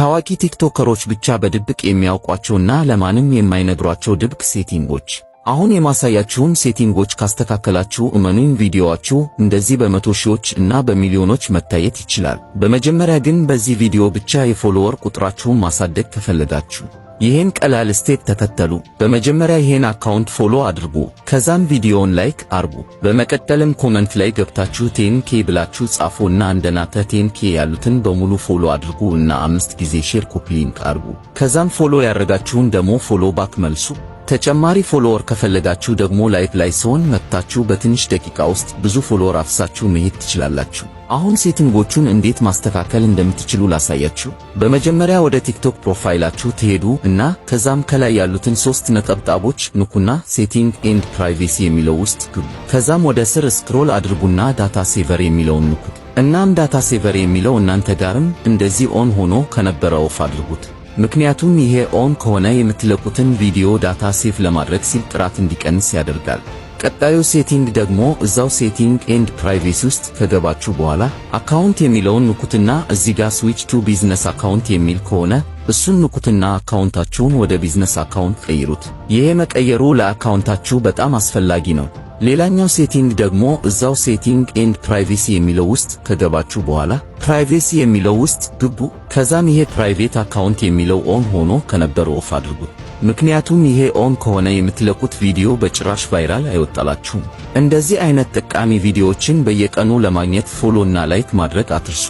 ታዋቂ ቲክቶከሮች ብቻ በድብቅ የሚያውቋቸውና ለማንም የማይነግሯቸው ድብቅ setting ኦች። አሁን የማሳያችሁን setting ኦች ካስተካከላችሁ እመኑኝ ቪዲዮአችሁ እንደዚህ በመቶ ሺዎች እና በሚሊዮኖች መታየት ይችላል። በመጀመሪያ ግን በዚህ ቪዲዮ ብቻ የ follower ቁጥራችሁን ማሳደግ ከፈለጋችሁ ይሄን ቀላል step ተከተሉ። በመጀመሪያ ይሄን account follow አድርጉ። ከዛም ቪዲዮውን like አርጉ። በመቀጠልም comment ላይ ገብታችሁ 10K ብላችሁ ጻፉ እና እንደናንተ 10K ያሉትን በሙሉ follow አድርጉ እና አምስት ጊዜ share copy link አርጉ። ከዛም follow ያረጋችሁን ደግሞ follow back መልሱ። ተጨማሪ follower ከፈለጋችሁ ደግሞ live ላይ ሲሆን መጥታችሁ በትንሽ ደቂቃ ውስጥ ብዙ follower አፍሳችሁ መሄድ ትችላላችሁ። አሁን setting ኦቹን እንዴት ማስተካከል እንደምትችሉ ላሳያችሁ። በመጀመሪያ ወደ ቲክቶክ profile ኣችሁ ትሄዱ እና ከዛም ከላይ ያሉትን ሶስት ነጠብጣቦች ንኩና setting and privacy የሚለው ውስጥ ግቡ። ከዛም ወደ ስር scroll አድርጉና data saver የሚለውን ንኩት። እናም data saver የሚለው እናንተ ጋርም እንደዚህ on ሆኖ ከነበረ off አድርጉት። ምክንያቱም ይሄ on ከሆነ የምትለቁትን ቪዲዮ data save ለማድረግ ሲል ጥራት እንዲቀንስ ያደርጋል። ቀጣዩ setting ደግሞ እዛው setting and privacy ውስጥ ከገባችሁ በኋላ account የሚለውን ንኩትና እዚህ ጋር switch to business account የሚል ከሆነ እሱን ንኩትና account ኣችሁን ወደ business account ቀይሩት። ይሄ መቀየሩ ለ account ኣችሁ በጣም አስፈላጊ ነው። ሌላኛው setting ደግሞ እዛው setting and privacy የሚለው ውስጥ ከገባችሁ በኋላ privacy የሚለው ውስጥ ግቡ። ከዛም ይሄ private account የሚለው on ሆኖ ከነበረ off አድርጉት። ምክንያቱም ይሄ on ከሆነ የምትለቁት ቪዲዮ በጭራሽ viral አይወጣላችሁም። እንደዚህ አይነት ጠቃሚ ቪዲዮዎችን በየቀኑ ለማግኘት follow እና like ማድረግ አትርሱ።